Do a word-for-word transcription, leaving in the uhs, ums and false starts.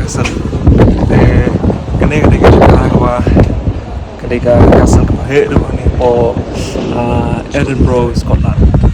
Te kane ka dei ka jaka kaba, ka dei ka castle kaba heh ruh hangne hapoh, ah, Edinburgh, Scotland.